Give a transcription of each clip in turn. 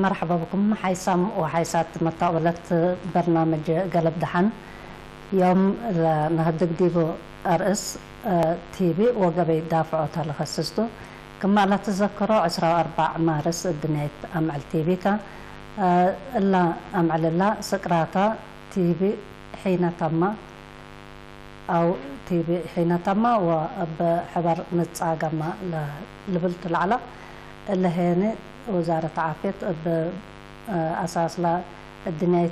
مرحبا بكم حيسام وحيسات متقبلة برنامج قلب دحن. يوم نهدق ديبو أرئس تيبي وقبي دافعو تلخصستو. كما لا تذكروا عشرة وأربع مارس الدنيا أمعل تيبيتا. إلا أمعل الله سكراتا تيبي حين تم أو تيبي حين تم وأب حبر نتساقم لبلت العلا اللي هيني وزارة عافية أب أساس لا الدنيا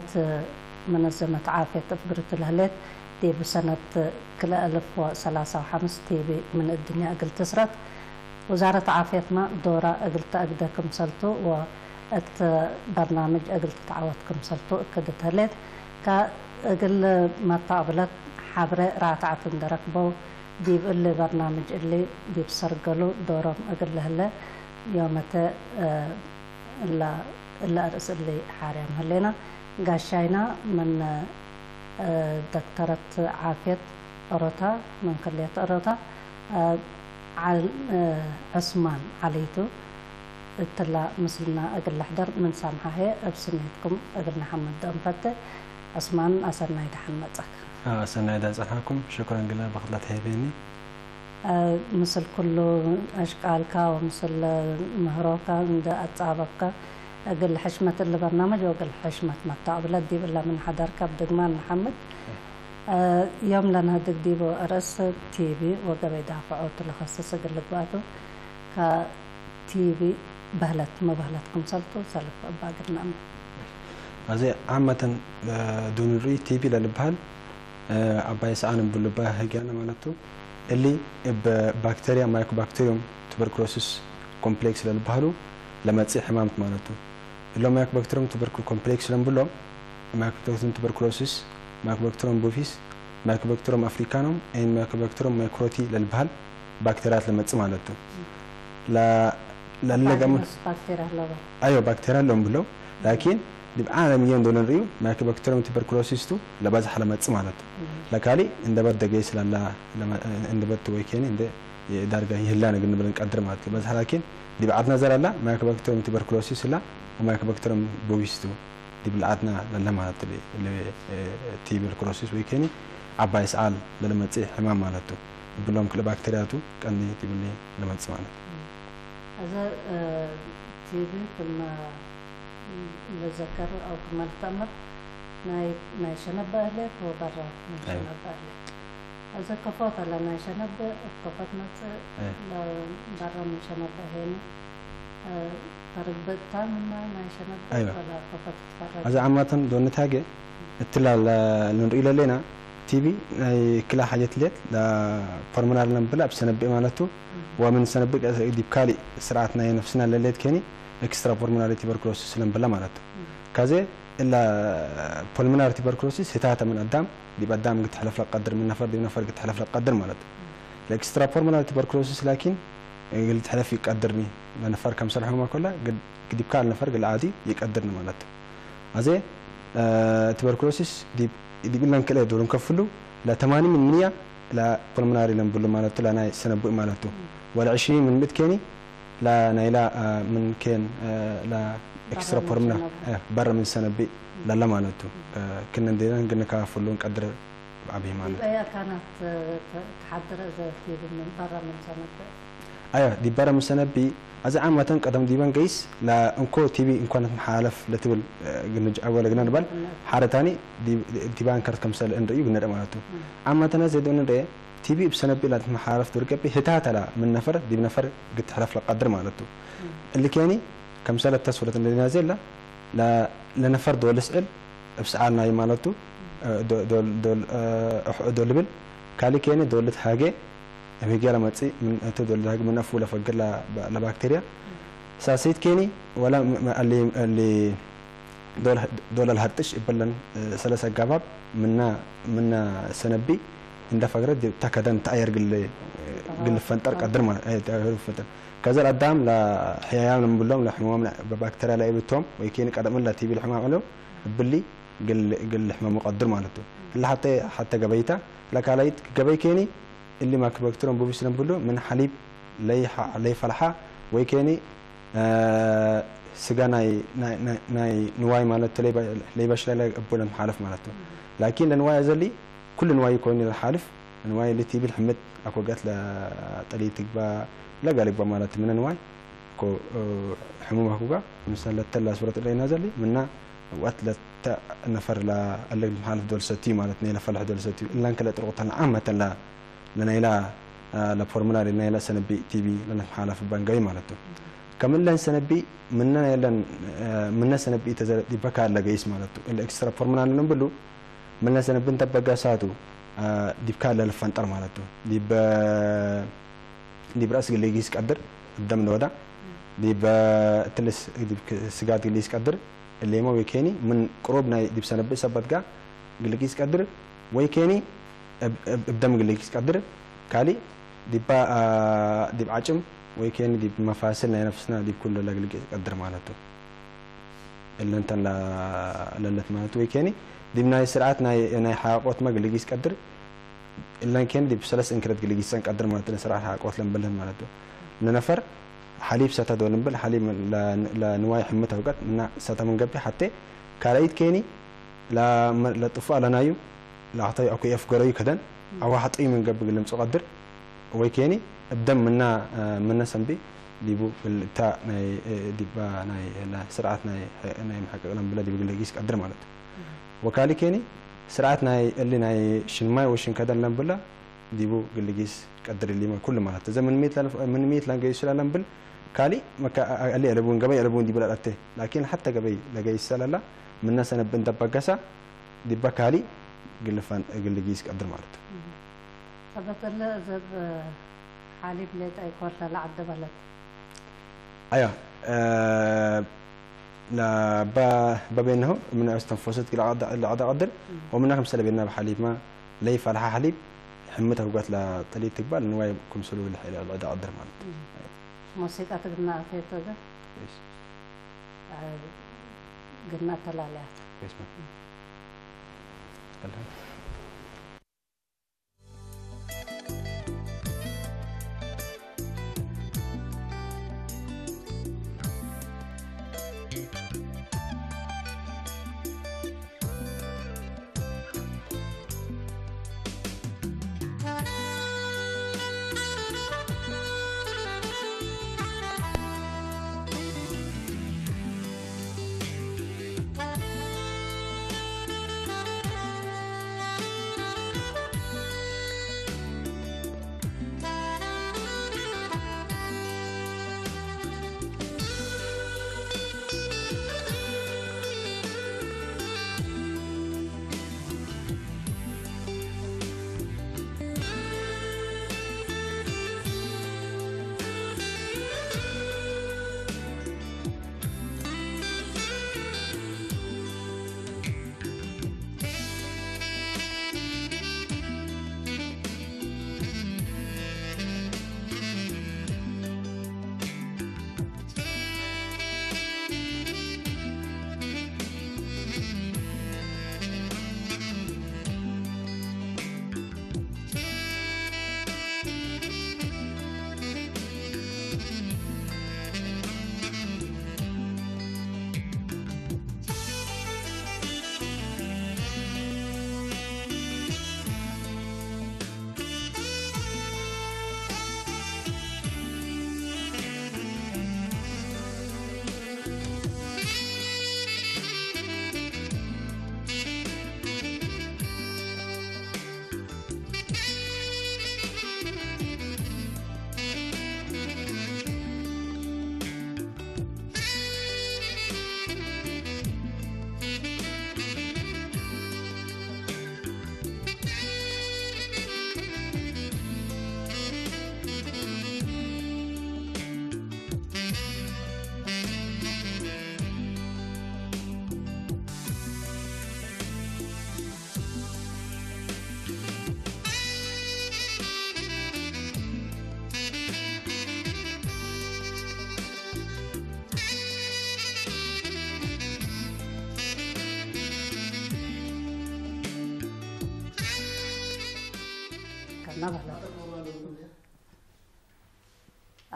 منظمة عافية أفقرت الهلات دي بسنة كلا ألف وثلاثة وخمس تيبي من الدنيا أقل تسرت وزارة عافيتنا دورة أقل تأقدكم سلتو و እት በርናምጅ እግል ትትዓወት ክምሰልቱ እክድ ተሌት፣ ከእግል መታቅብለት ሐብረ ራትዐት እንደ ረክበው፣ ዲብ እሊ በርናምጅ እሊ ዲብ ሰርገሉ ዶሮም እግል ለህለ ዮመተ እለ እርስ እሊ ሓርያም ህሌና። ጋሻይና ምን ደክተረት ዓፍየት ኦሮታ፣ ምን ክልየት ኦሮታ፣ ዐስማን ዐለይቱ እትላ ምስልና እግል ለሕደር ምን ሳምሓ ህየ እብ ስሜትኩም እግል ነሐምድ ደእንፈቴ። ዐስማን አሰናይ ደሐን መጸካ። አሰናይ ዳን ጸንሐኩም። ሽክረን ግለ በክትላ ተሄቤኒ። ምስል ኩሉ አሽቃልካ ወምስል ምህሮካ እንደ አጻበብካ እግል ሕሽመት እሊ በርናምጅ ወእግል ሕሽመት መታቅብለት ዲብ እላ ምን ሐደርካ ብድግማል ነሐምድ። ዮም ለነህድግ ዲብ ርእስ ቲቢ ወገበይ ዳፍዖ ትለኸስስ እግል ልግባቱ ከቲቢ በህለት መበህለት ክምሰልቱ ሰልፍ እባ ግድናም። አዜ ዓመተን ዱንሪ ቲቢ ለልበሃል አባይ ሰዓን ብሉባ ህግያነ ማለቱ እሊ እብ ባክተርያ ማይኮባክተሪዮም ቱበርኩሎሲስ ኮምፕሌክስ ለልበሃሉ ለመጽእ ሕማምት ማለቱ። እሎም ማይኮባክተሪዮም ቱበርኩል ኮምፕሌክስ ለንብሎም ማይኮባክተሪዮም ቱበርኩሎሲስ፣ ማይኮባክተሪዮም ቡፊስ፣ ማይኮባክተሪዮም አፍሪካኖም ኤን ማይኮባክተሪዮም ማይኮሮቲ ለልበሃል ባክተርያት ለመጽእ ማለቱ። ለለገም ባክተርያ ኣለዎም። አዮ ባክተርያ ኣለዎም ብለው ላኪን ዲብ ዓለም እዮም ዶለን ርእዩ ማይኮባክተሪዮም ቱበርኩሎሲስ ቱ ለባዝሕ ለመጽእ ማለቱ። ለካሊ እንደበት ደገይ ስላላ እንደበት ወይ ኬኒ እንደ ዳርጋ ይህላነ ግን ንብል ንቀድር ማለት እዩ። በዝሕ ላኪን ዲብ ዓድና ዘላላ ማይኮባክተሪየም ቱበርኩሎሲስ እላ ወማይኮባክተሪየም ቦቪስቱ ዲብ ዓድና ለለ ማለት እዩ። ቱበርኩሎሲስ ወይ ከኒ ዓባይ ሰዓል ለለመጽእ ሕማም ማለት እዩ። ብሎም ክልእ ባክተርያቱ ቀንዲ ትብሊ ለመጽእ ማለት እዩ። እዚ ቲቢ ክመ ለዘከር አው ክመ ልተእምር ናይ ሸነበ እህሌት ወበራ ናይ ሸነበ እህሌት። እዚ ከፎት ኣለ ናይ ሸነብ እብ ከፎት መጽእ በረ ምን ሸነብ ሄኒ ተርግበጥታ ምና ናይ ሸነብ ኣይዋ። ወላ ከፎት ትፈረግ። እዚ ዓማተን ዶንት ሃገ እትላ ንርኢ ለሌና ቲቢ ናይ ክላ ሓጀት ሌት ፖልሞናሪ ነንብላ ኣብ ሰነብእ ማለቱ ወምን ሰነብእ ዲብ ካሊእ ስርዓት ናይ ነፍስና ለሌት ከኒ ኤክስትራ ፖልሞናሪ ቱበርኩሎሲስ ለንብላ ማለቱ። ካዜ እላ ፖልሞናሪ ቱበርኩሎሲስ ህታተ ምን ኣዳም ዲብ ኣዳም ግትሐለፍ ለቀድር ምን ነፈር ዲብ ነፈር ግትሐለፍ ለቀድር ማለት። ለኤክስትራ ፖልሞናሪ ቱበርኩሎሲስ ላኪን ግልትሐለፍ ይቀድርኒ ለነፈር ከም ሰልሐማ ኮላ ግዲብ ካል ነፈር ግልዓዲ ይቀድርኒ ማለት። ኣዜ ቱበርኩሎሲስ ዲብ ኢለን ክልኤ ዶር እንከፍሉ ለተማኒ ምን ምንያ ለፖልሞናሪ ለንብሉ ማለቱ ለናይ ሰነቡእ ማለቱ ወለ ዕሽሪን ምን ምእት ኬኒ ለናይላ ምን ኬን ለኤክስትራ ፖልሞናሪ በረ ምን ሰነቢ ለለ ማለቱ ክነ እንዴና ግንከፋፍሉ እንቀድር ብዓብይ ማለት። ዲበይ ኣካናት ተሓድረ ዘቲብ ምን በረ ምን ሰነቢ ኣያ ዲበረ ምን ሰነቢ ኣዚ ዓመተን ቀደም ዲበን ገይስ ለእንኮ ቲቢ እንኳን መሓላለፍ ለትብል ግንጅ ኣወለ ግና ንባል ሓረታኒ ዲባን ከርት ከምሰል እንርእዩ ግነደ ማለቱ ዓመተነ ዘደው ንደ ቲቢ እብ ሰነቢ ላትመሓላለፍ ዶርገቢ ህታተ ላ ምን ነፈር ዲብ ነፈር ግትሕለፍ ለቀድር ማለቱ። እሊ ኬኒ ከምሰለ ተስፍለት እንደና ዜላ ለነፈር ዶል ስዕል እብ ሰዓል ናይ ማለቱ ዶል ዶል ዶል እሕ ዶል ብል ካሊ ኬኒ ዶል ትሃገ እብ ህግያ ለመጽእ ምን እቱ ዶል ትሃገ ምን አፉ ለፈግር ለባክቴርያ ሳሰይት ኬኒ ወላ እሊ ዶል ለልሀጥሽ እበለን ሰለሰ አጋባብ ምና ምና ሰነቢ እንደ ፈግረት ዲብ ተከደን ተአየር ግል ግል ፈንጠር ቀድር ማለት ፈንጠር ከዘ ለአዳም ለሕያያም ለምብሎም ለሕማም በባክተርያ ለአይብቶም ወይ ኬን ቀደምን ለቲቢ ለሕማም ዐለው እብሊ ግል ግል ሕማም ቀድር ማለት እለ ሐተ ሐተ ገበይታ ለካላይት ገበይ ኬኒ እሊ ማክበክትሮም ቡቢስ ለምብሎ ምን ሐሊብ ለይ ለይ ፈልሓ ወይ ኬኒ ስጋ ናይ ናይ ናይ ናይ ንዋይ ማለት ለይባ ለይባሽ ላይ እቦ ለምሓለፍ ማለት ነው። ላኪን ለንዋይ ዘሊ ኩሉ ንዋይ ኮይኑ ለሓልፍ ንዋይ ለቲቢ ልሕምት ኣኮጋት ለጠሊ ትግባ ለጋሊ ግባ ማለት ምን ንዋይ ኮ ሕሙም ኣኩጋ ምሳለ ተላ ሱረት ለይና ዘሊ ምና ወት ለተ ነፈር ለአለ መሓለፍ ዶልሰቲ ማለት ነው ለፈልሕ ዶልሰቲ እላን ከለ ጥርቁተን ዓመተን ለናይላ ለፖርሙላሪ ናይላ ሰነቢ ቲቢ ለነመሓላፍ ባንጋዊ ማለት ነው። ከምለን ሰነቢ ምነ ናይለን ምነ ሰነቢ ተዘረ ዲበካ ለገይስ ማለት ነው። ኤክስትራ ፖርሙላሪ ለን ብሉ ምነ ሰነቢ እንተ በጋሳቱ ዲብካ ለልፈንጠር ማለት ነው። ዲበ ዲብ ራስ ግልጊስ ቀድር እብደም ለወዳ ዲበ ትልስ ዲብ ስጋት ግልጊስ ቀድር እሌማ ወይ ኬኒ ምን ቅሩብ ናይ ዲብ ሰነቢ ሰበት ጋ ግልጊስ ቀድር ወይ ኬኒ እብ- እብ- እብደም ግልጊስ ቀድር ካሊ ዲባ ዲብ ዓጭም ወይ ኬኒ ዲብ መፋስል ናይ ነፍስና ዲብ ኩሉ ለግልጊስ ቀድር ማለት ነው። እለንተን ላ- ለለት ማለት ወይ ኬኒ ዲብ ናይ ስርዓት ናይ ናይ ሓቆት መግልጊስ ቀድር እለን ኬን ዲብ ሰለስ እንክረት ግልጊሰን ቀድር ማለት ስርዓት ሓቆት ለንብልህን ማለት ነፈር ሓሊብ ሰተ ዶ ልንብል ሓሊብ ለንዋይ ሕምት ኣውቀት እና ሰተ ምን ገቢ ሓቴ ካልኣይት ኬኒ ለጥፉ ኣለናዩ ለኣክታዩ ኣኩ የፍገረዩ ከደን ኣዋ ሓጠዩ ምን ገቢ ግልምፁ ቀድር ወይ ኬኒ እብደም ምና ምነ ሰንቢ ዲቡ እታ ናይ ዲባ ናይ ስርዓት ናይ ናይ መሐቀቅ ለንብለ ዲቡ ግልጊስ ቀድር ማለት ወካሊ ኬኒ ስርዓት ናይ እሊ ናይ ሽንማይ ወሽን ከደን ለንብላ ዲቡ ግልጊስ ቀድር ሊመ ኩሉ ማለት እዘ ምን ሚት ላን- ምን ሚት ላን ገይሱ ላለን ብል ካሊ መካ እሊ የለቡን ገበይ የለቡን ዲቡ ላላተ ላኪን ሓተ ገበይ ለገይሰ ለላ ምነ ሰነብ እንተበገሳ ዲባ ካሊ ግልፋን ግልጊስ ቀድር ማለት ሰበተለ ዘብ ሓሊብ ሌጣ ይኮርታ ለዓደ በለት ኣያ ለባ በቤነሁ ምን ኣስተንፎሰት ለዓዳ ቀድር ወምና ከም ሰለቤና ብሓሊብ ማ ለይ ፋልሓ ሓሊብ ሕምት ኣውጋት ለጠሊት ትግባል ንዋይ ክምስሉ ለዕዳ ቀድር ማለት ሙዚቃ ትግና ኣተይተዘ ግና ተላለያት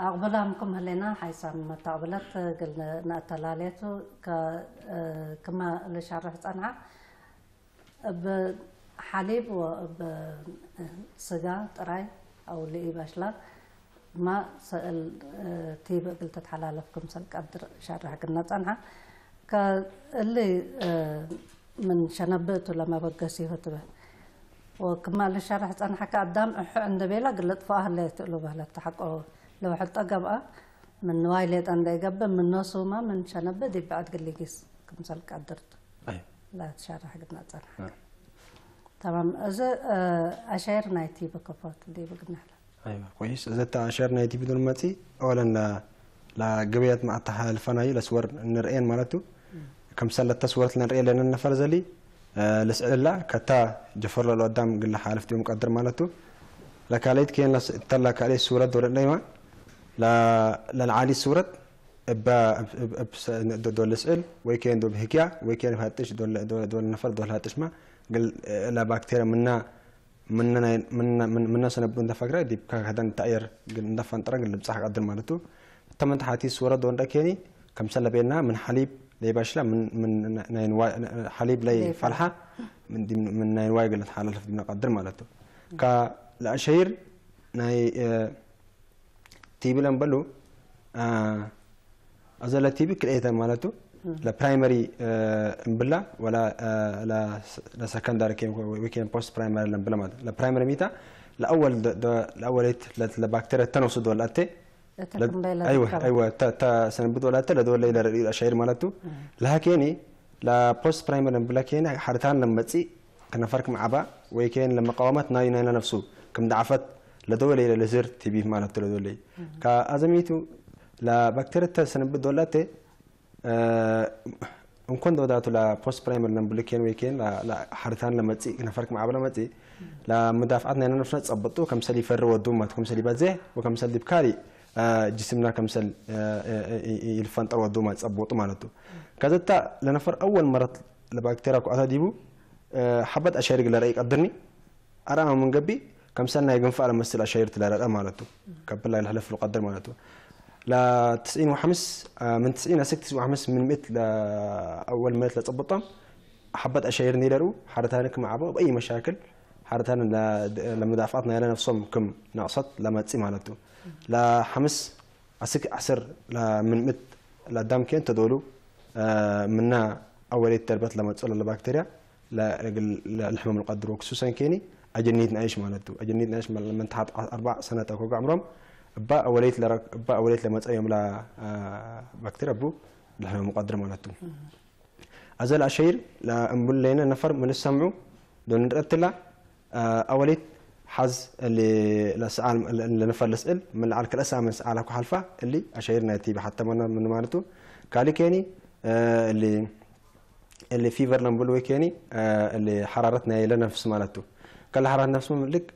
ኣቕብላምኩም ህሌና ሓይሳም መታቕብለት ግል ንኣተላለየቱ ከ-፣ ክማ ልሻርሕ ጸንሓ እብ ሓሊብ ወእብ ስጋ ጥራይ ኣው ልኢ ባሽላ ማ ሰእል ቲብ እግል ተተሓላለፍ ክምሰል ቀድር ሻርሕ ግና ጸንሓ። ከ-፣ እሊ ምን ሸነብእቱ ለመበገሲ ይሁትበ ወክማ ልሻርሕ ጸንሓ ከ ኣዳም እሑ እንደ ቤላ ግለጥፎ ኣህለ ትእሉ በህለት ተሓቆ ለውሕልጠ ገብኣ ምን ንዋይ ሌጠ እንደ ይገብእ ምን ኖሱማ ምን ሸነብእ ዲብ ብዕድ ግሊጊስ ክምሰል ቀድርቱ። ኣይ لا تشرح قدنا تصنع آه. تمام እዚ ኣሻይር ናይቲ በከፋት ዲ በግናላ ኣይዋ ኮይስ እዘታ ኣሻይር ናይቲ ብዱን መጺ ኣወለን ላ ላ ገበያት ማዕታ ሓልፈናዩ ለስወር ንርእየን ማለቱ ከምሰለ ተስወርት ንርእየ ለነ ነፈር ዘሊ ለስዕላ ከታ ጀፈር ለሎ ኣዳም ግለ ሓለፍቲ ሙቀድር ማለቱ ለካለይት ከየን ተላ ካልይ ሱረት ወረድ ለይማ ለልዓሊ ሱረት እባ ዶ ልስእል ወይ ከን ዶ ብህክያ ወይ ከን ሃጥሽ ዶ ነፈር ዶ ሃጥሽማ ግል ለባክቴርያ ምና ምና ሰነብ እንተፈግረ ዲብ ከከደን ተእየር ግል እንደፈንጥረ ግል ልብጻሕ ቀድር ማለቱ እተመንተ ሓቲ ሱረት ዶ እንደከኒ ከምሰለ ቤና ምን ሓሊብ ለይባሽላ ሓሊብ ለይ ፈልሓ ምን ናይ ንዋይ ግል ተሓላልፍ ድና ቀድር ማለቱ ከ ለኣሸይር ናይ ቲቢ ለምበሉ ኣዘለ ቲቢ ክልኤተ ማለቱ ለፕራይመሪ እምብላ ወላ ለሰከንዳሪ ወይከን ፖስት ፕራይመሪ ለምብላ ማለት ለፕራይመሪ ሚታ ለአወል ለአወለይት ለባክቴሪያ ተነሱ ዶላተ እተ ክንበይላ አይወ ዝከባ አይወ ተሰንብት ወላተ ለዶለ ለረዲ አሻይር ማለቱ ለሃኬኒ ለፖስት ፕራይመሪ እምብላ ኬኒ ሓርታን ለመጺ ክነፈርክ መዓባ ወይ ከን ለመቃወመት ናይ ናይና ነፍሱ ክም ዳዕፈት ለደወለ ኢለ ለዝር ቲቢ ማለት ለደወለ ከ ኣዘሚቱ ለባክቴሪያ ተሰንብት ዶላተ እንኮን ደወዳቱ ለፖስት ፕራይመሪ ለምብልኬን ወይ ከን ሓርታን ለመጺ ክነፈርክ መዓባ ለመጺ ለምዳፍዓት ናይና ነፍስና ጸብጡ ከምሰል ይፈሪ ወዱ ማለት ከምሰል ይበዝሕ ወከምሰል ዲብ ካሊ ጅስምና ከምሰል ይልፈንጠር ወዱ ማለት ጸብጡ ማለቱ ከዘታ ለነፈር ኣወል መረት ለባክቴሪያ ኩኣታ ዲቡ ሓበት ኣሻይር ግለ ረእይ ቀድርኒ ኣርኣማ ምን ገቢ ከምሰል ናይ ግንፋዕ ለመስል ኣሻይር ትለረቀ ማለቱ ከብላ ለሕለፍ ቀድር ማለቱ ለትስዒን ወሓምስ ምን ትስዒን ኣስክ ትስዒን ወሓምስ ምን ምእት ለኣወል መለት ለጸብጦም ሓበት ኣሻይር ኒለሩ ሓረታን ክመዓቦ በይ መሻክል ሓረታን ለምዳፍዓት ናይለ ነፍሶም ክም ነቅሰት ለመጺ ማለቱ ለሓምስ ኣስክ ዓስር ምን ምእት ለዳም ኬን ተዶሉ ምና ኣወሌት ተርበት ለመጽኦ ለባክቴሪያ ለሕመም ለቀድሮ ክሱሰን ኬኒ ኣጀኒት ናይሽ ማለቱ ኣጀኒት ናይሽ ምን ተሓት ኣርባዕ ሰነት ኣኮ ጋዕምሮም እባ ኣወሌት ለረክ እባ ኣወሌት ለመጸ ዮም ላ ባክቴሪያ ቡ ለሕመም ቀድር ማለቱ ኣዘ ለኣሸይር ለእምቡል ለይነ ነፈር ምን ሰምዑ ዶንድረትላ ኣወሌት ሓዝ እሊ ለሰዓል ለነፈር ለስእል ምን ለዓል ክልእሳ ምን ሰዓል ኣኮ ሓልፋ እሊ ኣሸይር ናይ ቲቢ ሓተመና ምን ማለቱ ካሊ ኬኒ እሊ እሊ ፊቨር ለምብል ወይ ኬኒ እሊ ሓራረት ናይ ለነፍስ ማለቱ ከለ ሓራረት ነፍስ ልክ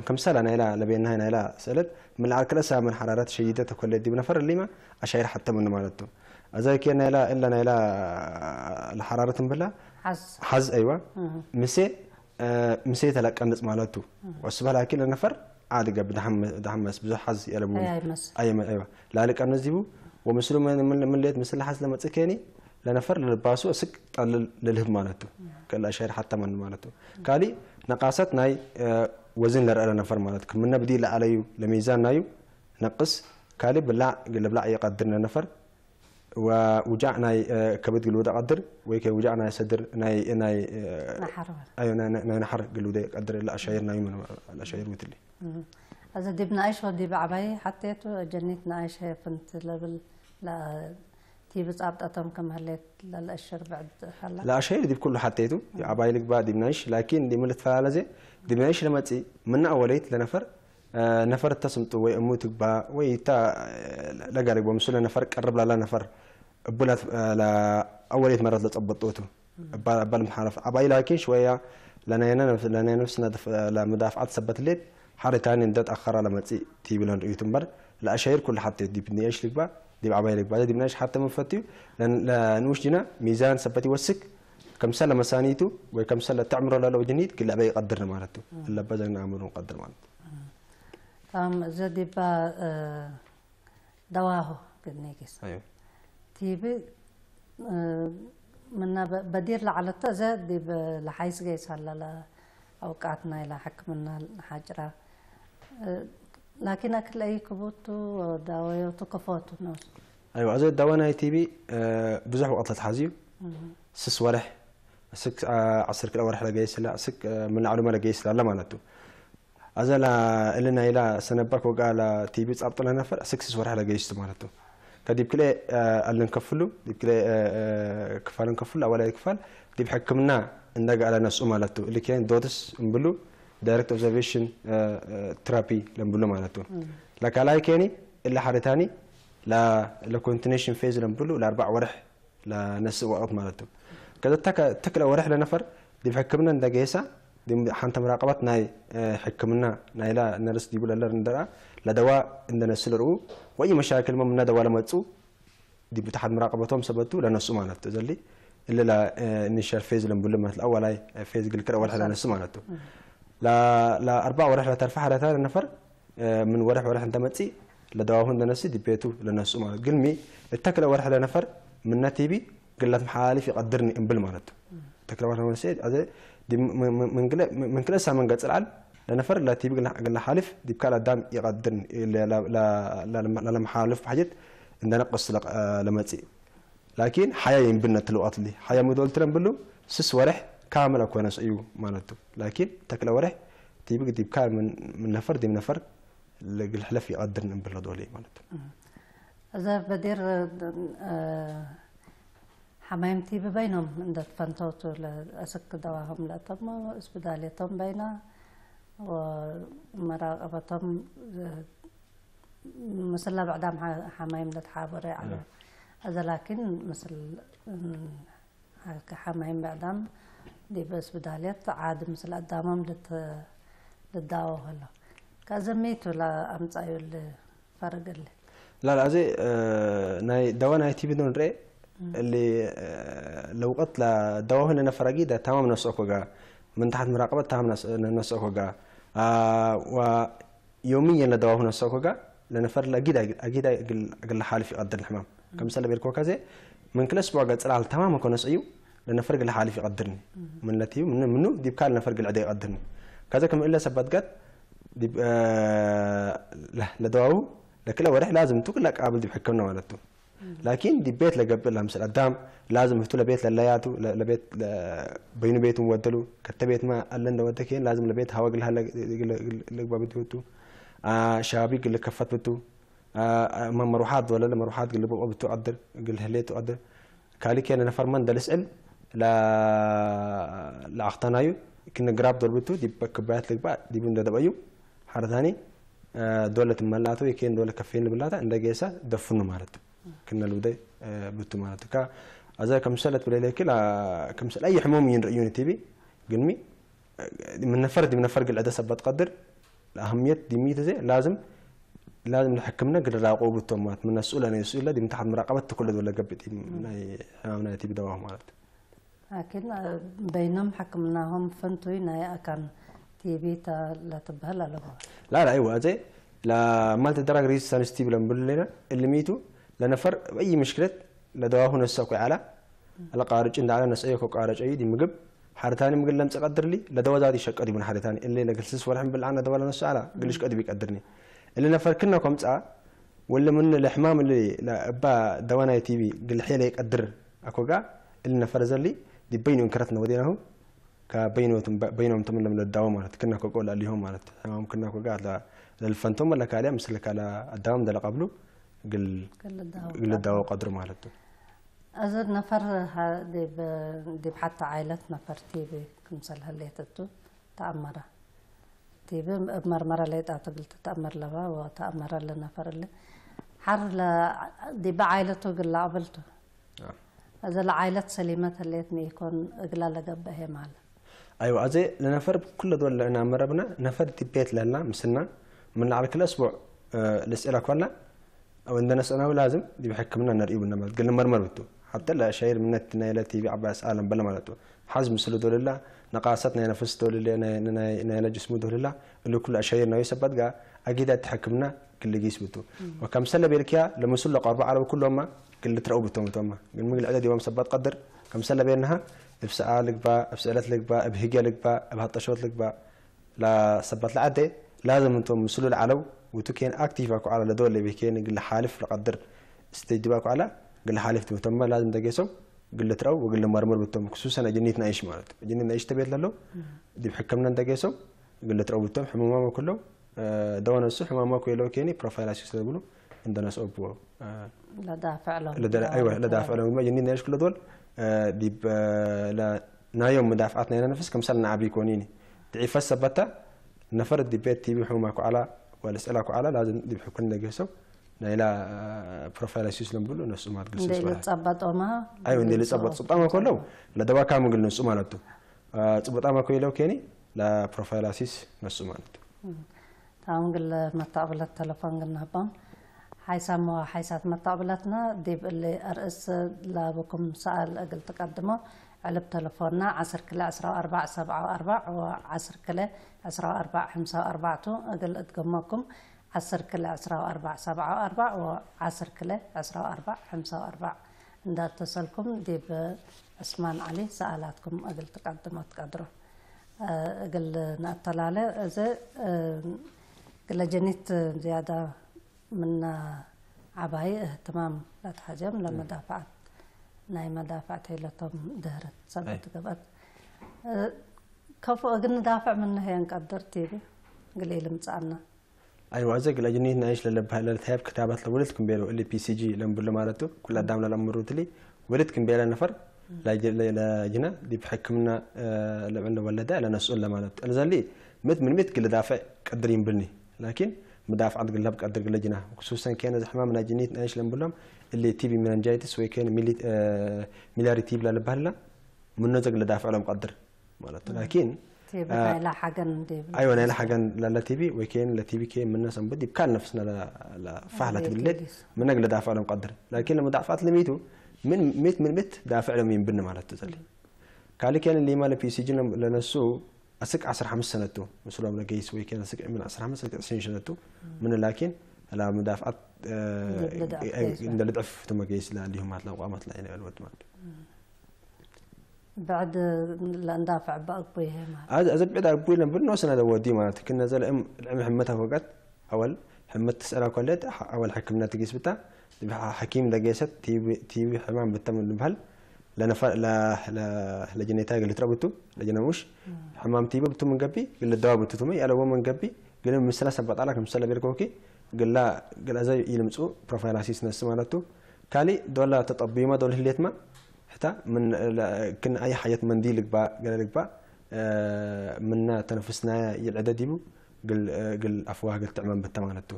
ከምሰላ ናይላ ለቤና ናይላ ስእለት ምን ለዓል ክልእሳ ምን ሓራረት ሸይደ ተኮለ ዲብ ነፈር እሊማ ኣሻይር ሓተመኒ ማለቱ ኣዛ ኬን ናይላ እላ ናይላ ለሓራረት እምብላ ሓዝ ሓዝ ኣይዋ ምሴ ምሴ ተለቀንጽ ማለቱ ወስበ ላኪ ለነፈር ዓዲ ገብ ዳሕመስ ብዙሕ ሓዝ የለቡ ኣይ ኣይመስ ኣይመ ኣይዋ ላሊ ቀንጽ ዚቡ ወምስሉ ምልየት ምስል ሓዝ ለመጽ ኬኒ ለነፈር ለልባሱ እስክ ጠልል ለልህብ ማለቱ ከላ ሸር ሓታ ማን ማለቱ ካሊ ነቃሰት ናይ ወዝን ለረአ ለነፈር ማለት ክምነ ብዲ ለዓለዩ ለሚዛን ናዩ ነቅስ ካሊ ብላዕ ለብላዕ የቀድር ለነፈር ውጃዕ ናይ ከብድ ግልውደ ቀድር ወይ ከ ውጃዕ ናይ ሰድር ናይ ናይ ናሓርበር ኣዮ ናይ ናይ ናሓር ግልውደ ቀድር ለኣሻይር ናዩ ለኣሻይር ውትሊ እዚ ዲብ ንኣይሽ ወዲ ብዓባይ ሓቴቱ ጀኒት ንኣይሽ ፍንት ለብል ቲ ብጻብጠቶም ከም ህሌት ለልእሽር ብዕድ ኸላ ለኣሻይር ዲብ ኩሉ ሓቴቱ ዓባይ ልግባ ዲብ ናይሽ ላኪን ዲብ ምልትፈላለ ዘ ዲብ ናይሽ ለመጺ ምና ኣወለይት ለነፈር ነፈር ተስምጡ ወይ እሙ ትግባ ወይ እታ ለጋሪቦ ምስለ ነፈር ቀርብ ላላ ነፈር እቡላት ኣወሌት መረት ለጸበጥቱ እባል ምሓለፍ ኣባይ ላኪን ሽወያ ለናይና ለናይ ነፍስና ለምዳፍዓት ሰበት ሌት ሓሪታኒ እንደ ተኣኸራ ለመጽእ ቲብለን ርእዩት እምበር ለኣሻይር ኩሉ ሓተ ዲብ ንእሽ ልግባ ዲብ ዓባይ ልግባ ዲብ ናይሽ ሓተ መንፈት እዩ ለንኡሽ ዲና ሚዛን ሰበት ይወስክ ከምሰለ መሳኒቱ ወይ ከምሰለ ተዕምሮ ለለው ጅኒት ግልዕበ ይቀድር ማለት እዩ ለበዘግና ኣምሩ ቀድር ማለት እዩ ታም እዚ ዲባ دواهو قد نيجس. ايوه. تيبي، آه، منا ب-، بدير لعلتا زاد دي ب-، لحيس جيس هلا لا أوقاتنا إلى حكمنا الحجرة. آه، لكن أكل أي كبوتو وداويو تكفوتو نوس. ايوه، እዚ ዳዋ ናይ ቲቢ ብዙሕ ወቕት ተትሓዝዩ ስስ ወርሕ፣ ስክ ዓስር ክልተ ወርሕ ለገይስላ፣ ስክ ምናዕሉ መለገይስላ ኣለ ማለት እዩ። ኣዘላ እልና ኢላ ሰነባር ኮጋ ላ ቲቢ ጻብጥና ነፈር ስክ ስስ ወርሕ ለገይስቱ ማለት እዩ። ከዲብ ክለ ኣለን ከፍሉ ዲብ ክለ ክፋልን ከፍሉ ኣዋላይ ክፋል ዲብ ሕክምና እንደጋ ለነስኡ ማለት እዩ። ልኬን ዶትስ እምብሉ ዳይሬክት ኦብዘርቬሽን ትራፒ ለምብሉ ማለት እዩ። ለካላይ ኬኒ እለ ሓደታኒ ለኮንቲኔሽን ፌዝ ለምብሉ ለኣርባዕ ወርሕ ለነስእ ወቕት ማለት እዩ። ከዘ ተክለ ወርሕ ለነፈር ዲብ ሕክምና እንደገየሳ ዲብ ሓንተ መራቀባት ናይ ሕክምና ናይላ ነርስ ዲቡ ለለር እንደራ ለደዋ እንደነስል ርኡ ወይ መሻክል መምና ደዋ ለመጹ ዲብ ተሓት መራቀበቶም ሰበቱ ለነሱ ማለት እዩ። ዘሊ እለ ኢኒሻል ፌዝ ለምብሉ ማለት ኣዋላይ ፌዝ ግልክረ ወርሕ ለነሱ ማለት እዩ። ለኣርባዕ ወርሕ ለተርፈ ሓደታ ለነፈር ምን ወርሕ ወርሕ እንተመጽእ ለደዋሁ እንደነሲ ዲቤቱ ለነሱ ማለት ግልሚ እተክለ ወርሕ ለነፈር ምነ ቲቢ ግለት መሓላሊፍ ይቀድርኒ እምብል ማለት እዩ። ተክለ ወርሕ ለነሲ ኣዘ ዲ- ም- ም- ምን ግለ- ምን ክለሳ መንገ ጽልዓል ለነፈር ለቲቢ ግለ- ግለ ሓልፍ ዲብ ካል ኣዳም ይቀድርኒ ለመሓላልፍ ብሓጀት እንደነቅስ ለመጽእ ላኪን ሓያ ይንብነት ልውኣት ሊ ሓያ ምዶል ትረን ብሉ ስስ ወርሕ ካመል ኣኮነስ እዩ ማለት እዩ። ላኪን ተክለ ወርሕ ቲቢ ዲብ ካል ምን ምን ነፈር ዲብ ነፈር ለግል ሕለፍ ይቀድርን እምብል ዶል ማለት እዩ። እዛ በዲር ሓማይምቲ ብበይኖም እንደትፈንተውቱ ለእስክ ደዋሆም ለእተሞ እስብዳሌቶም በይና ወመራቀበቶም ምስላ ብዕዳም ሓማይም ለተሓበረ ኣለ። እዛ ላኪን ምስል ሓማይም ብዕዳም ዲብ እስብዳሌት ዓድ ምስል ኣዳሞም ልዳወ ከሎ ከዘመይቱ ለኣምጻዩ ፈርግል ላላ እዚ ናይ ደዋ ናይ ቲቪ ዶ ንርኤ እሊ ለውቀት ለደዋሁ ለነፈር ኣጊዳ ታማም ነስኦ ኮጋ ምን ታሕት መራቀበት ታማም ነስኦ ኮጋ ዮምየን ለደዋሁ ነስኦ ኮጋ ለነፈር ለጊዳ ኣጊዳ ግል ሓልፍ ይቀድር ሕማም ከምሰለ ቤልኮ ከዘ ምን ክለ ስቡዕ ገጽላል ታማም ኮነስ እዩ ለነፈር ግል ሓልፍ ይቀድርኒ ምን ለትዩ ምን ምኑ ዲብ ካል ነፈር ግል ዕደ ይቀድርኒ ከዘ ከም እለ ሰባት ጋት ዲብ ለደዋሁ ለክለ ወርሕ ላዝም ቱ ክላ ቃብል ዲብ ሕክምና ማለት ቱ ላኪን ዲብ ቤት ለገብእ ለምስል ኣዳም ላዝም ህቱ ለቤት ለለያቱ ለቤት በይኑ ቤቱ ወደሉ ከተ ቤት ማ ኣለ እንደወደ ከን ላዝም ለቤት ሃወ ግልሃ ለግባብ ዲወቱ ሻቢ ግል ከፈት ብቱ መ መሩሓት ወለለ መሩሓት ግል ብቆ ብቱ ቀድር ግል ህሌቱ ቀድር ካሊክ የለ ነፈር መን ደልስዕል ለኣኽተናዩ ክነ ግራብ ዶልብቱ ዲብ ክባያት ልግባእ ዲቡ እንደደበዩ ሓረታኒ ዶለ ትመላእተ ወይ ከን ዶለ ከፌን ልብላታ እንደ ጌሳ ደፍኑ ማለት ክነ ልውደ ብቱ ማለት ካ ኣዛ ከምሰለት ብለይለኪ ከምሰል ኣይ ሕሞም ይንርእዩኒ ቲቪ ግልሚ ምን ነፈር ዲብ ነፈር ግል ዕደ ሰበት ቀድር ለኣህምየት ዲሚት ዘ ላዝም ላዝም ንሕክምና ግል ራቆ ብቶም ማለት ምን ነስኡ ለነይሱ ኢለ ዲብ ንታሕት መራቀበት ትኩለ ዶ ለገብጥ ናይ ሕማም ናይ ቲቪ ደዋ ማለት ላኪን በይኖም ሕክምናሆም ፈንቱይ ናይ ኣካን ቲቪ ለትበህል ኣለዎ ላ ላ ኣይዋ ኣዘ ለማልቲ ድራግ ሪዚስታንስ ቲቪ ለንብሉ ሌና እልሚቱ ለነፈር በይ ምሽክለት ለደዋሁ ነሰ ኮይዓላ ለቃርጭ እንዳለ ነሰዮ ከቃረጨ እዩ ዲምግብ ሓርታኒ ምግል ለምጽ ቀድርሊ ለደወዛት ይሸቀድ ይብን ሓርታኒ እለ ለግልስስ ወርሕን ብልዓና ደወለ ነሱ ኣላ ግልሽ ቀድብ ይቀድርኒ እለ ነፈርክና ኮምጻ ወለ ምን ለሕማም እለ እባ ደወናይ ቲቪ ግልሕየ ለይቀድር ኣኮጋ እለ ነፈር ዘሊ ዲበይኑ እንክረት ነወዴናሁ ከበይኖም ተምለም ለዳወ ማለት ክና ከቆል ኣሊሆም ማለት ሕማም ክና ኮጋ ለልፈንቶም ወለ ካልያ ምስለ ካላ ኣዳወም ደለቀብሉ ግል ግልዳወ ቀድሩ ማለት እዩ። እዚ ነፈር ዲብ ሓቲ ዓይለት ነፈር ቲቢ ክምሰል ህሌት እቱ ተኣመረ። ቲቢ እብ መርመረ ለይጣ ትግል ትተኣመር ለባ ወተኣመረ ለነፈር እሊ ሓር ዲበ ዓይለቱ እግል ለኣቅብልቱ። እዚ ለዓይለት ሰሊመት ህሌት ንኢኮን እግላ ለገብአ ሄማለ። ኣይዋ ኣዜ ለነፈር ብኩለ ዶል ለእናመረብና ነፈር ዲቤት ለህላ ምስልና ምን ለዓል ክለ እስቡዕ ልስእላ ኮላ ወንደ ነስእናዊ ላዝም ዲብ ሕክምና ነርእዩ ብነ ማለት ግል መርመር ብቱ ሓብተ ለሸይር ምነት ናይ ለቲቪ ዓባይ ኣስኣለም በለ ማለት ሓዝ ምስሉ ዶልላ ነቃሰት ናይ ነፍስ ዶልለ ናይ ለጅስሙ ዶልላ እሉ ኩሉ ኣሸይር ናዊ ሰበት ጋ ኣጊዳ እቲ ሕክምና ክልጊስ ብቱ። ወከምሰለ ቤልክያ ለምሱል ለቀርቡ ዓረብ ኩሎማ ግል ትረው ብቶም እቶማ። ግን ምግል ዕደ ዲቦም ሰባት ቀድር ከምሰለ ቤልናሃ እብ ሰዓ ልግባ፣ እብ ስዕለት ልግባ፣ እብ ህግያ ልግባ፣ እብ ሃጠሾት ልግባ። ላ ሰባት ለዓደ ላዝም እንቶም ምስሉ ለዓለው ውቱ ኬን ኣክቲቭ ኣኩዓላ ለደወለ ቤ ኬን ግል ሓልፍ ለቀድር ስቴጅ ዲባ ኩዓላ ግል ሓልፍ ትብቶማ ላዝም ደገሶም ግል ትረው ወግል መርምር ብቶም ክሱሰን ኣጅኒት ናይሽ ማለት። ኣጅኒት ናይሽ ተቤት ለለው ዲብ ሕክምና እንደገሶም ግል ትረው ብቶም ሕሙማም ኩሎም ደወነሱ ሕማማ ኮይለው ኬኒ ፕሮፋይላሲስ ለብሉ እንደነስኦ ብዎ ለዳፍዕ ሎም ለደ- ኣይወ ለዳፍዕ ሎም ድማ ጀኒድ ናይሽ ክሎ ዶል ዲብ ናዮም መዳፍዓት ናይና ነፍስ ከምሳል ንዓቢ ይኮን ይኒ ድዒፈት ሰበታ ነፈር ዲቤት ቲቢ ሕሙማ ኩዓላ ወልስዕላ ኩዓላ ላዝም ዲብ ሕኩን ነገሰው ናይላ ፕሮፋይላሲስ ለምብሉ ነሱ ማት ግልስ እንደ ይበሃል ልጸበጦማ ኣይ እንደ ልጸበጥ ጽብጣማ ከለው ለደባካ ምግል ነሱ ማለቱ ጽብጣማ ኮይለው ኬኒ ለፕሮፋይላሲስ ነሱ ማለት ታውን ግለ መታቕብለት ተለፎን ግናባም ሓይሳሞ ሓይሳት መታቕብለትና ዲብ እሊ ኣርእስ ላብኩም ሰኣል እግል ትቀድሞ ዕልብ ተለፎንና ዓስር ክለ ዕስራ ኣርባዕ ሰብዓ ኣርባዕ ወ ዓስር ክለ ዕስራ ኣርባዕ ሕምሳ ኣርባዕቱ እግል እድገመኩም ዓስር ክለ ዕስራ ኣርባዕ ሰብዓ ኣርባዕ ወ ዓስር ክለ ዕስራ ኣርባዕ ሕምሳ ኣርባዕ እንዳተሰልኩም ዲብ ዕስማን ዓሊ ሰኣላትኩም እግል ትቀድሞ ትቀድሮ እግል ነእተላለ እዚ ግለጀኒት ዝያዳ ምና ዓባይ እህትማም ላትሓዚኦም ለመዳፍዓት ናይ መዳፍዕት ሄለቶም ድህረት ሰበት ገበት ከፍኦ ግን ንዳፍዕ ምንህ የንቀድር ቲቢ ግልኢ ልምፅኣና ኣይዋ እዚ ግለጅኒት ናይሽ ለለባህ ለልትሃብ ክታባት ለወልድ ክንቤሎ እሊ ፒሲጂ ለምብሎ ማለቱ ኩላ ዳም ለለምሩ ትሊ ወልድ ክንቤላ ነፈር ለጅና ዲብ ሕክምና ለብዕን ለወለዳ ለነስኡን ለማለት እልዘሊ ምት ምን ምት ግልዳፈዕ ቀድር ይንብልኒ ላኪን ምዳፍዓት ግላብ ቀድር ግለጅና ክሱሰን ከነ ዝሕማም ናይ ጅኒት ናይሽ ለምብሎም እሊ ቲቢ ሚናንጃይትስ ወይ ከነ ሚሊያሪ ቲቢ ለልባህልና ምኖ ዘግልዳፈዕ ሎም ቀድር ማለት ላኪን ቲቢ ናይላ ሓገን ዲብ ኣይወ ናይላ ሓገን ላላ ቲቢ ወይ ከን ለቲቢ ከ ምነ ሰንበት ይብካል ነፍስና ፋህላ ትብለት ምነግ ለዳፍዕ ሎም ቀድር ላኪን ለመዳፍዓት ለሚቱ ምን ምት ምን ምት ዳፍዕ ሎም ይንብን ማለት ትዘሊ ካሊ ከን ሊማ ለፒሲጂ ለነሱ ኣስቅ ዓሰርተ ሓሙሽተ ሰነቱ ምስሎም ለገይስ ወይ ከን ኣስቅ ምን ዓሰርተ ሓሙሽተ እስከ ዕስሪን ሰነቱ ምን ላኪን ላ መዳፍዓት እንደ ልድዕፍ ተመገይስ ላሊሁም ማለት ለቋማት ላይ ነው ያልወድ ማለት بعد لأندافع بأقوي هما هذا إذا بعد أقوي لهم بالنص أنا لو ودي معناته كنا زال أم العم حمتها وقت أول حمت تسألها كلت أول حكمنا تقيس بتا حكيم دقيست تيبي تيبي حمام بتم البهل لنا ف لا لا لجنة تاج اللي تربطوا لجنة مش حمام تيبي بتم من قبي قل الدواء بتتمي على ومن قبي قل من سلاسة بطلع كم سلة بيركوكي قل لا قل أزاي يلمسوا بروفايل أسيس نفس معناته كالي دولا تطبيما دول هليتما ሕታ ምን ክን ኣይ ሓየት መንዲ ልግባእ ገለ ልግባእ ምና ተነፍስናያ ይልዕደ ዲቡ ግል ኣፍዋህ ግል ትዕመም ብተ ማለቱ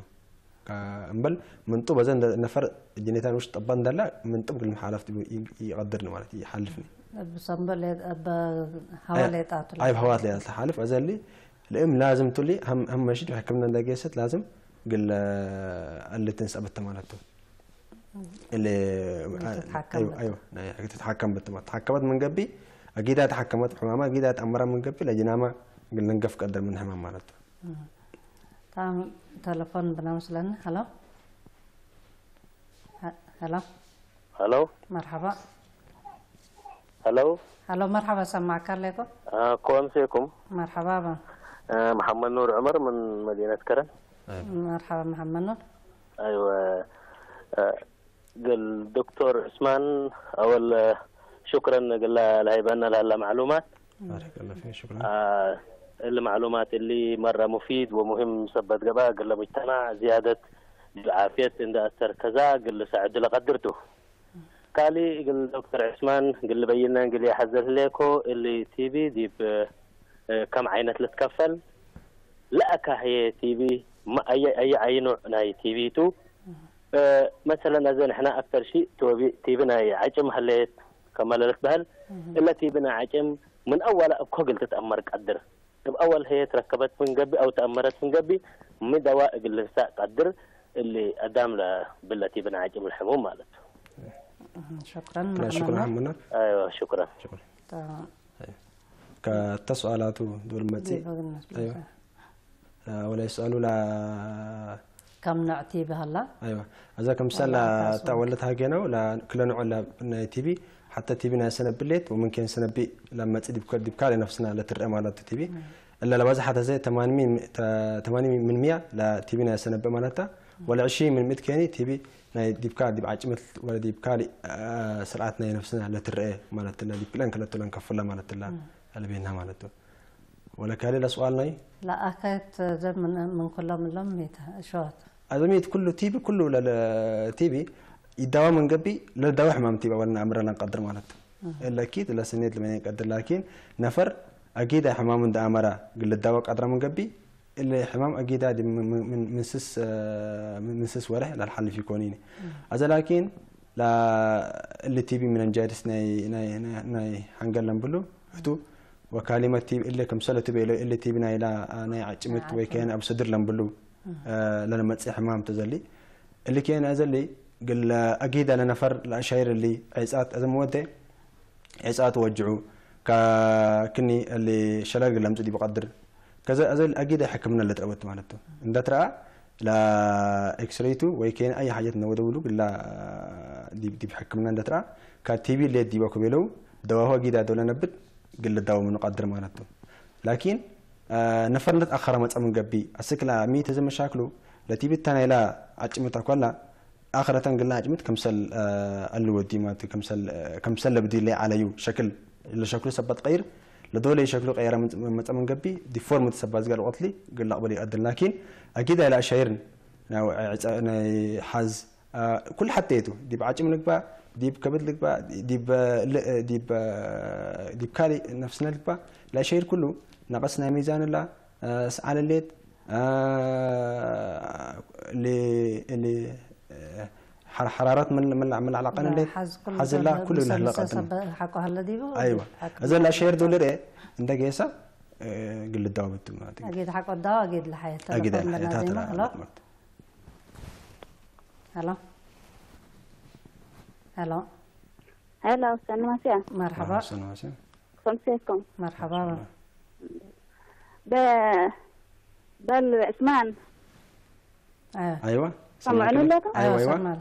እምበል ምንጡ በዘ ነፈር ጅኔታን ውሽጥ ጠባ እንዳላ ምንጥብ ግል መሓለፍ ዲቡ ይቀድርኒ ማለት ይሓልፍኒ ብሰንበል ሀዋ ሌጣቱ ኣይብ ሀዋት ለያ ሓልፍ እዘሊ ልእም ላዝም ቱሊ ሀመሽድ ሕክምና እንዳገሰት ላዝም ግል ኣልትን ሰበተ ማለቱ اللي تتحكم ايوه ايوه تتحكم بالتمام تحكمت من قبي اكيد تحكمت بحمامه اكيد تامر من قبي لجنامه قلنا نقف قدر من حمام مالته تام تلفون بنامس لنا هلو هلو هلو مرحبا هلو هلو مرحبا سمعك عليكم آه كوم سيكم مرحبا با آه محمد نور عمر من مدينة كرم مرحبا محمد نور أيوة آه قال دكتور عثمان أول آه، شكرا قال لها الهيبان لها معلومات بارك الله فيك شكرا آه المعلومات اللي مرة مفيد ومهم سبت قبا قال مجتمع زيادة العافية عند أثر كذا قال سعد لقدرته كالي قال دكتور عثمان قال بينا قال يا حزر ليكو اللي تيبي دي ب آه، كم عينة لتكفل لا أكاهي تيبي ما أي أي عينو ناي تيبي تو آه، مثلا أزين إحنا أكثر شيء توبي تيبنا عجم هليت كما لك بهل إلا تيبنا عجم من أول أبكو قلت تأمر قدر أول هي تركبت من قبي أو تأمرت من قبي من دواء قلت قدر اللي أدام لا بالتي بنا عجم الحموم مالت شكرا شكرا عمنا ايوه شكرا شكرا كتسؤالاتو دول متي ايوه ولا يسالوا لا ከም ንዕቲ ይበሃላ። ኣይዋ እዛ ከምሳላ ዋላ ኣንካስ እታ ወለት ሃገ ነው ክለንዑ ላ ናይ ቲቢ ሓታ ቲቢ ናይ ሰነብሌት ወምን ከን ሰነቢ ለመጽ ዲብካ ዲብካ ለነፍስና ለትርአ ማለት ቲቢ እላ ለባዛ ሓታ ዘ ተማንሚ ተማንሚ ምን ሚያ ላ ቲቢ ናይ ሰነብ ማለታ ወላ ዕሺ ምን ምት ከኒ ቲቢ ናይ ዲብካ ዲብ ዓጭመት ወላ ዲብ ካሊ ስርዓት ናይ ነፍስና ለትርአ ማለት ላ ዲብ ክለን ከለቶ ለንከፍላ ማለት ላ ኣልቤና ማለት ወላ ካሊ ለስዋል ናይ ለኣከት ዘምን ምን ኩሎም ሎም ሚተ ሸዋት ኣዘሚት ኩሉ ቲቢ ኩሉ ለለ ቲቢ ይዳዋ መንገቢ ለዳዋ ሕማም ቲቢ ወልና ኣምረ ለንቀድር ማለት ለኪት ለስኔት ለመን ቀድር ላኪን ነፈር ኣጊዳ ሕማም እንደ ኣመራ ግል ለዳዋ ቀድራ መንገቢ እለ ሕማም ኣጊዳ ዲ ምን- ምን- ምን- ምንስስ እ፣ ምንስስ ወርሕ ላልሓልፍ ይኮን ይኒ ኣዘ ላኪን ላ እሊ ቲቢ ምንንጃይድስ ናይ ናይ ናይ- ናይ ሓንገል ለንብሉ እቱ ወካሊመት ቲቢ እለ ከምሰለ ቲቢ እለ እለ ቲቢ ናይ ላ ናይ ዓጭምት ወይ ከን ኣብ ሰድር ለንብሉ እ፣ ለነመጽእ ሕማም ተዘሊ እሊ ከን ኣዘሊ ግል ኣጊዳ ለነፈር ለኣሻይር እሊ ዕጻት ኣዘ መወደ ዕጻት ወጅዑ ካ ክኒ እሊ ሸለል ግል ለምጽእ ዲብ ቀድር ከዘ ኣዘ ኣጊዳ ሕክምና ለጥረበት ማለት ቱ እንደ ትረኣ ላ ኤክስሬቱ ወይ ከን ኣይ ሓጀት ነወደውሉ ግላ ዲብ ዲብ ሕክምና እንደ ትረኣ ካ ቲቢ ሌት ዲቦ ክቤለው ደዋሁ ኣጊዳ ዶ ለነብድ ግል ዳው ምኑ ቀድር ማለት ቱ ላኪን ነፈር እንደ ተኣኸረ መጸ ምን ገቢ ኣስክላ ሚተ ዘመሻክሉ ለቲቢ ተናይላ ዓጭምታ ኮላ ኣኽረተን ግልና ዓጭምት ከምሰል ኣሉ ወዲ ማለት ከምሰል ከምሰል ለብዲ ለይ ዓለዩ ሸክል ለሸክሉ ሰባት ቀይር ለዶለ ሸክሉ ቀየረ መጸ ምን ገቢ ዲፎርም ሰባት ዝጋል ቆትሊ ግላ ቅበል ይቀድል ላኪን ኣጊዳ ኢላ ሻይርን ናይ ሓዝ ኩል ሓተየቱ ዲብ ዓጭም ልግባ ዲብ ከብድ ልግባ ዲብ ዲብ ዲብ ካልእ ነፍስና ልግባ ላሸይር ኩሉ ነቐስ ናይ ሚዛን ላ ስዓለሌት ል ል ሓራራት መላዕላቀንሌት ሓዝላ ኩሉ ለህለቀ ሓቆ ሃለ ዲቡ ኣይዋ እዘ ላሸይር ዶ ልርኤ እንደ ጌሳ ግልዳው ብትም ማለት እዩ ኣጌድ ሓቆ ዳው ኣጌድ ለሓየት ኣጌድ ተለፎን ሓየት በናዜማ ተለፎን ሄሎ ሄሎ ሄሎ ሄሎ ሰኒ ማስያ መርሓባ ሰናዋሲ ከምሴኩም መርሓባ በ በል ዕስማን ኣዮ ኣይዋ ሰምዑኒ ኣለኩም ኣይዋ ኣይዋ ሰማል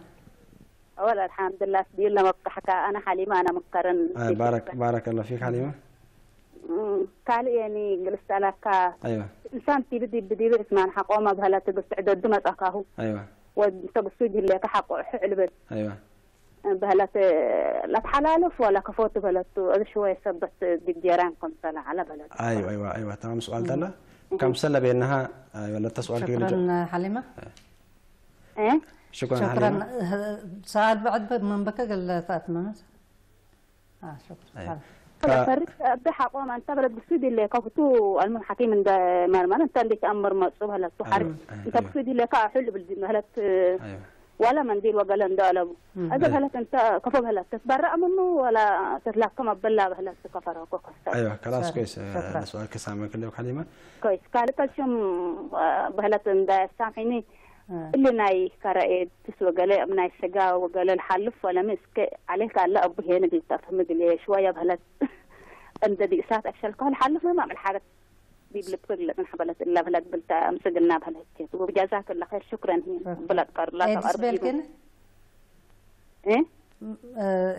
ወላ ኣልሓምዱላ ስቢሉ ለመብቃሕካ ኣነ ሓሊማ ኣነ መከረን ኣይ ባረክ ባረክ الله فيك ሓሊማ ካልእ የኒ ግልስጠላካ ኣይዋ እንሳን ቲብድ ይብድ ይብል እስማን ሓቆማ ባህላ ትግስት ዕደዱ መጻካሁ ኣይዋ ወድ ተግሱ ጅለካ ሓቆ ሕዕልበት ኣይዋ በህለት ለትሓላልፍ ወላ ከፎት በለቱ እዚ ሽወይ ሰበት ዲብ ጀራን ከምሰላ ዓለ በለቱ ኣይዋ ኣይዋ ኣይዋ ተማም ስዋል ተላ ከም ሰለ ቤናሃ ኣይዋ ለተ ስዋል ከይሉ ሽክረን ሓሊማ እ ሽኩራን ሽክረን ሓሊማ ሰኣል ብዕድ መንበከ ገለ ተኣትመመት ሽክረን ኣይዋ ፈሪቅ ኣደ ሓቆም ኣንታ በለት ብሱ ዲለ ከፍቱ ኣልሙን ሓኪም እንደ መርመር እንተ እንዴት ኣመር መጹ በለቱ ሓሪ ኣይዋ እንተ ብሱ ዲለ ካ ሕል ብል በለት ኣይዋ ዋላ መንዲል ወገለ እንደ ኣለቡ እም። እዚ በለት እንተ ከፎ በለት ተትበረእ ምኑ ወላ ተትላከም ኣበላ በለት ከፈረኮ ከሳ ኣይዋ ከላስ ሰሪ፣ ኮይስ ሸክራ። ለስዋል ከሳመ ክለው ሓሊማ ኮይስ ካልእ ከሽም በለት እንደ ሳምሒኒ እ፣ እሊ ናይ ከረኤ ትስ ወገለ ኣብ ናይ ስጋ ወገለ ልሓልፍ ወለሚ እስከ ዓሌክ ኣለ ኣቡ ሄን ግልጠፍ ምግል ሽወያ በለት እንደ ዲእሳት ኣሸልካ ልሓልፍ መማ ምልሓረት ቢብልብ ክግለጽ ንሕበለት እላ በለት ብልታ ምስግና በለት ወብጃዛክ ላ ኸይር ሽክረን ሂን ብለጥ ቀርላ ኤድስ ተቐርብ ቤልክን እ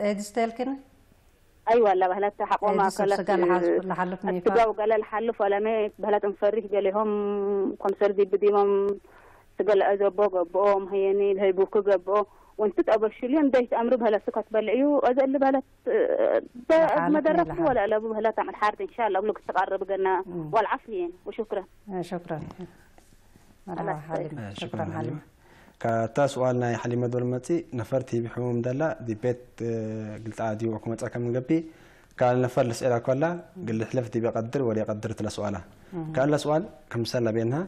ኤድስ ተልክን ኣይዋ ላ በለት ሓቆማ ኤድስ ከለት ስጋ ልሓልፍ ሚፋ ስጋ ወገለ ልሓልፍ ወለሚ በለት እንፈሪህ ገሊሆም ኮምሰል ዲብዲሞም ስገለ ዘቦ ገብኦም ሀየኒ ለህይቡክ ገብኦ ወንቲ ጠበሽልዮ እንደይት ኣምሪ በለት ስከት በልዕዩ እዚ እሊ በለት ለሓልፍ መደረፍ ለሓልፍ። ወላ ለቡ በለት ኣመት ሓርድ እንሻላ ብሉ ክትቀርብ ገና እም። ወልዓፍ ይን ወሽክረን ሽክረን መርሓባ ሓሊማ ሽክረን ሽክረን ሓሊማ ሓሊማ ካታ ስዋል ናይ ሓሊማ ዶል መጺ ነፈርቲ ቢሕሙም ደላ ዲቤት ግልጣ ዲወ ክመጻ ከም ገቢ ካል ነፈር ልስኤላ ኮላ ግል ሕለፍ ዲበ ቀድር ወለ ቀድር ትለ ስዋላ ካል ለስዋል ከምሰላ ቤንሃ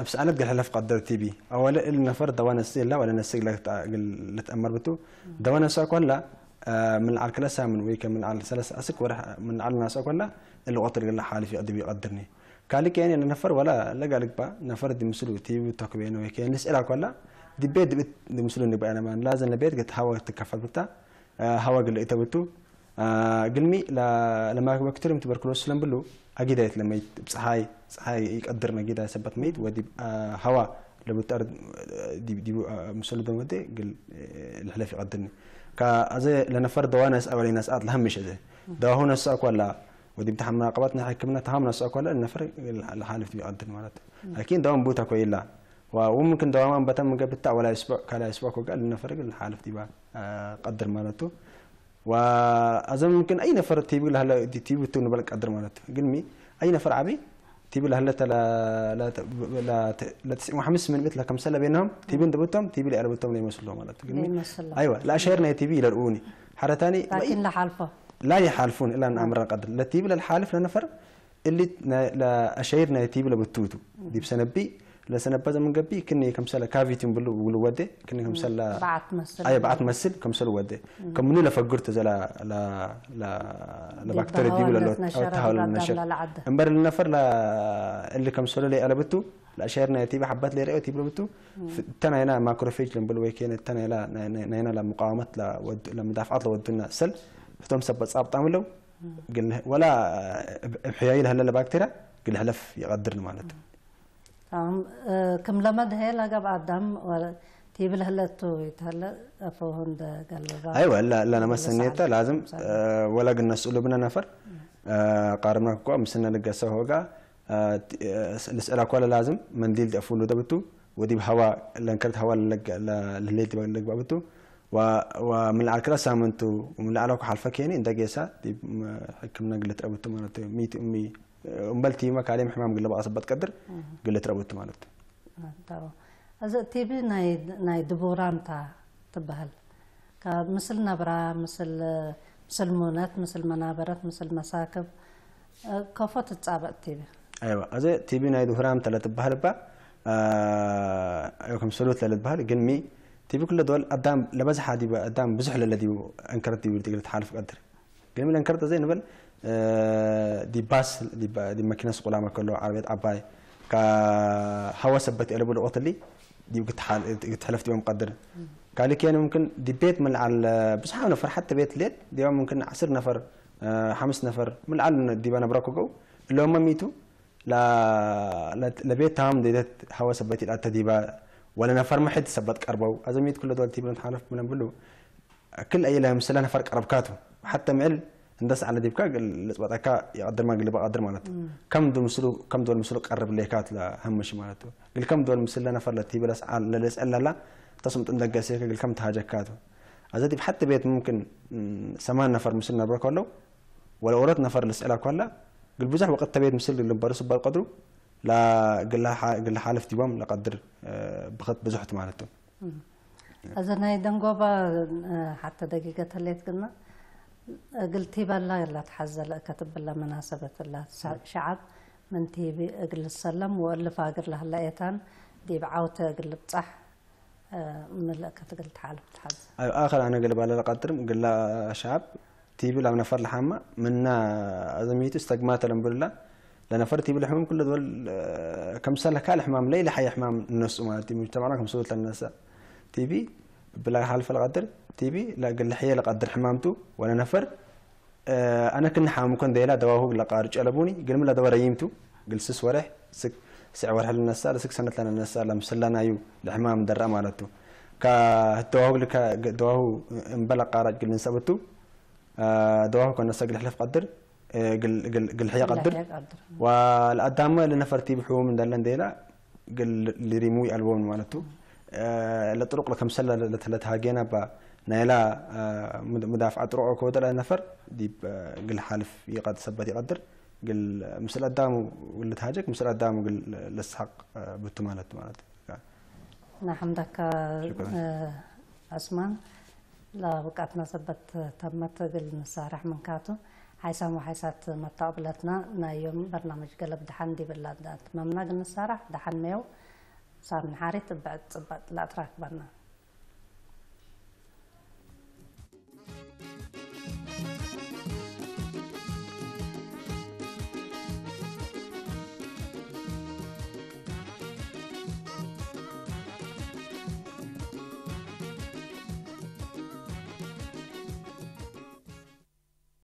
እብ ሰኣለት ግል ሕለፍ ቀድር ቲቢ ኣወለ እል ነፈር ደዋ ነሲ ላ ወለ ነሲ ግለ ልትኣመር ብቱ ደዋ ነሳ ኮላ ምን ለዓል ክለ ሳምን ወይ ከም ምን ለዓል ሰለስ ኣስክ ወርሕ ምን ለዓል ናሳ ኮላ እል ቆትል ግለ ሓሊፍ ይቅድብ ይቀድርኒ ካልእ ከየን ነፈር ወላ ለጋ ልግባ ነፈር ድምስሉ ቲቢ ተክቤነ ወይ ከየን ልስኤላ ኮላ ድቤት ድብት ድምስሉ ንግባ ነማን ላዘ ነቤት ገት ሃዋ ትከፈል ብታ ሃዋ ግለ ኢተብቱ ግልሚ ለማክበክትርም ትበርክሎስ ስለንብሉ ኣጊዳ የት ለመይት ብፀሓይ ፀሓይ ይቀድር ነጊዳ ሰበት መይት ወዲ ሃዋ ለብጣር ዲቡ ምሰሉ ደመደ ግል ለሕለፍ ይቐድኒ። ከ ኣዘ ለነፈር ደዋ ነስኣ ወለ ነስኣት ለሀምሽ ኣዘ ደዋሁ ነስኣ ኳላ ወዲብ ተሓመ ቀባት ናይ ሕክምና ተሃም ነስኣ ኳላ ለነፈር ለሓልፍ ዲቡ ይቐድን ማለት። ላኪን ደዋም ቡታ ኮይላ ወምምክን ደዋማ በተም ገብታ ወላ ስቦዕ ካላ ስቦዕ ኮጋ ለነፈር ግል ለሓልፍ ዲባ ቀድር ማለቱ። ወኣዘ ምምክን ኣይ ነፈር ቲቢ ለህለ ቲቢ ቱ ንበል ቀድር ማለት ግን ሚ ኣይ ነፈር ዓቢ ቲቢ ለህለ ለትስዒ ሓምስ ምን ቤት ለከምሰለ ቤናም ቲቢ እንደብቶም ቲቢ ለያለብቶም ለይመስሎ ማለት ግን ሚ ይመስሎ ኣይዋ ለኣሸር ናይ ቲቢ ይለርኡኒ ሓረታኒ ላኪን ለሓልፎ لا يحالفون إلا أن أمر قدر ለቲቢ ለልሓልፍ ለነፈር እሊ ለኣሸይር ናይ ቲቢ ለብትውቱ ዲብ ሰነቢ ለሰነባ ዘመን ገቢ ክኒ ከምሰለ ካቪቲ ብሉ ብሉ ወደ ክኒ ከምሰለ በዓት መስል ኣየ በዓት መስል ከምሰሉ ወደ ከምኑ ለፈግር ተዘላ ለባክተሪ ዲቡ ለሎ ተሃሉ ነሸር ለዓደ እምበር ልነፈር እሊ ከምሰሉ ለይ ኣለብቱ ለሸር ናይ ቲቢ ሓባት ለይ ረኦ ቲቢ ለብቱ ተናይና ማክሮፌጅ ለንብል ወይ ከነ ተናይላ ናይና ለመቃወመት ለምዳፍዓት ለወዱና ሰል ህቶም ሰብ ጻብጣም ለው ወላ ብሕያይ ለህለ ለባክቴሪያ ግልሕለፍ ይቐድር ማለት ክም ለመድሀ ለገብ ኣዳም ቲቢ ለህለቱ ይተለ ኣፈሆ እንደ ገልበባ ኣይወ ለነመሰኔተ ላዝም ወላ ግነስእሉ ብነ ነፈር ቃርምና ክኮ ምስነ ልገሰ ሆጋ ልስእላ ኮለ ላዝም መንዲል ደፉሉ ደብቱ ወዲብ ሀዋ ለንከርት ሀዋ ለሌል ለግባብቱ ወምልዓል ክላ ሳምንቱ ምልዓላ ኩሓልፈ ኬኒ እንደ ጌሳ ዲብ ሕክምና ግልት ረብቱ ማለት ሚት እሚ እምበል ቲማ ካሊም ሕማም ግለ በቃ ሰበት ቀድር ግልት ረብቱ ማለት እዚ ቲቢ ናይ ድቡራምታ ትበሃል ካብ ምስል ነብራ ምስል ሙነት ምስል መናበረት ምስል መሳክብ ከፎ ትጻበጥ ቲቢ ኣይዋ እዚ ቲቢ ናይ ድሁራምታ ለትበሃል እባ ከም ሰሉት ለልትበሃል ግን ሚ ቲቢ ኩለ ዶል ኣዳም ለበዝሓ ዲበ ኣዳም ብዙሕ ለለ ዲቡ እንከረት ዲቡ ትግል ትሓልፍ ቀድር ግን ሚ ለንከረት ዘይ ንበል ዲባስ ዲመኪና ስቁላማ ከሎ ዓረቤት ዓባይ ሃዋ ሰበት የለቡ ልቆትሊ ክትሕለፍ ዲቦም ቀድር ካሊኬን ምምክን ዲቤት ምልዓል ብዙሓ ነፈር ሓተ ቤት ሌት ዲባ ምምክን ዓስር ነፈር ሓምስ ነፈር ምልዓል ዲባ ነብረ ክገው እለሞ ሚቱ ለቤት ታም ዴደት ሃወ ሰበት ይልኣተ ዲባ ወለ ነፈር መሕድ ሰበት ቀርበው ኣዘሚት ኩለ ዶል ቲብለን ሓለፍ ብለን ብሉ ክል ኣየለ ምስለ ነፈር ቀረብካቱ ሓተ ምዕል እንደስ ዓለ ዲብካ ልጽበጠካ ይቐድርማ ግልበ ቀድር ማለት ከም ምስሉ ከም ዶል ምስሉ ቀርብ ሌካት ለሃምሽ ማለት ግል ከም ዶል ምስለ ነፈር ለቲቢ ለስዓ ለልስዕል ለላ ተስምጡ እንደገሴከ ግል ከም ተሃጀካቱ ኣዘ ዲብ ሓተ ቤት ምምክን ሰማን ነፈር ምስል ነብረ ከለው ወለ ኦረት ነፈር ልስዕላ ኳላ ግል ብዙሕ ወቅት ተቤት ምስል ግል ንበሩ ስባል ቀድሩ ግል ሓልፍ ዲቦም ለቀድር ብኸት ብዙሕት ማለት እዚ ናይ ደንጎባ ሓተ ደቂቀ ተሌት ግና ግል ቲበላ ላ ትሓዘለ ከተብላ መናሰበት ላ ሸዓብ ምን ቲቢ እግል ሰለም ወእልፍ እግር ለህላ ኤታን ዲብ ዓውተ እግል ልብጻሕ ምልእከት እግል ትሓልፍ ትሓዘ ኣብ ኣኸል ኣነ ግል ባለ ለቀድርም ግላ ሸዓብ ቲቢ ላብ ነፈር ለሓማ ምና ኣዘሚቱ እስተግማተ ለንብልላ ለነፈር ቲቢ ለሕመም ኩለ ዝበል ከምሰለ ካልእ ሕማም ለይለ ሓየ ሕማም ነሱ ማለት እዩ ሙጅተማዕና ከም ሰውት ለነሳ ቲቢ ብላ ሓልፈ ለቀድር ቲቢ ለግል ሕየ ለቀድር ሕማምቱ ወለ ነፈር ኣነ ክኒ ሓመም ኮን ደላ ደዋሁ ለቃርጭ ለቡኒ ግልም ለደወረ ይምቱ ግልስስ ወረሕ ስክ ስዕ ወርሕ ለነሳ ለስክ ሰነት ለነነሳ ለምስለናዩ ለሕማም ደራ ማለቱ ከደዋሁ ደዋሁ እምበል ኣቃራጭ ግል ንሰብቱ ደዋሁ ከነሰ ግል ሕለፍ ቀድር ግል ሕየ ቀድር ወለአዳመ ለነፈርቲ ብሕውም እንደለ እንደላ ግል ሊሪሙ ይአልቦም ማለቱ ለጥሩቅ ለከምሰለ ለተሃጌና ባ ናይላ ምዳፍዓ ጥሩቅ ከወደለ ነፈር ዲብ ግል ሓልፍ ይቀድ ሰበት ይቀድር ግል ምስል አዳሙ ልትሃጀክ ምስል አዳሙ ግል ለስሓቅ ብቱ ማለት ማለት ናሐምደካ ዑስማን ለብቃትና ሰበት ተመት እግል ንሳራሕ ምንካቱ ሓይሳም ወሓይሳት መታቅብለትና ናይ ዮም በርናምጅ ገለብ ደሓን ዲብላ ትመምና እግል ንሳራሕ ደሓን መየው ሳምን ሓሪት እብዕት ጽበጥ ለአትራክበና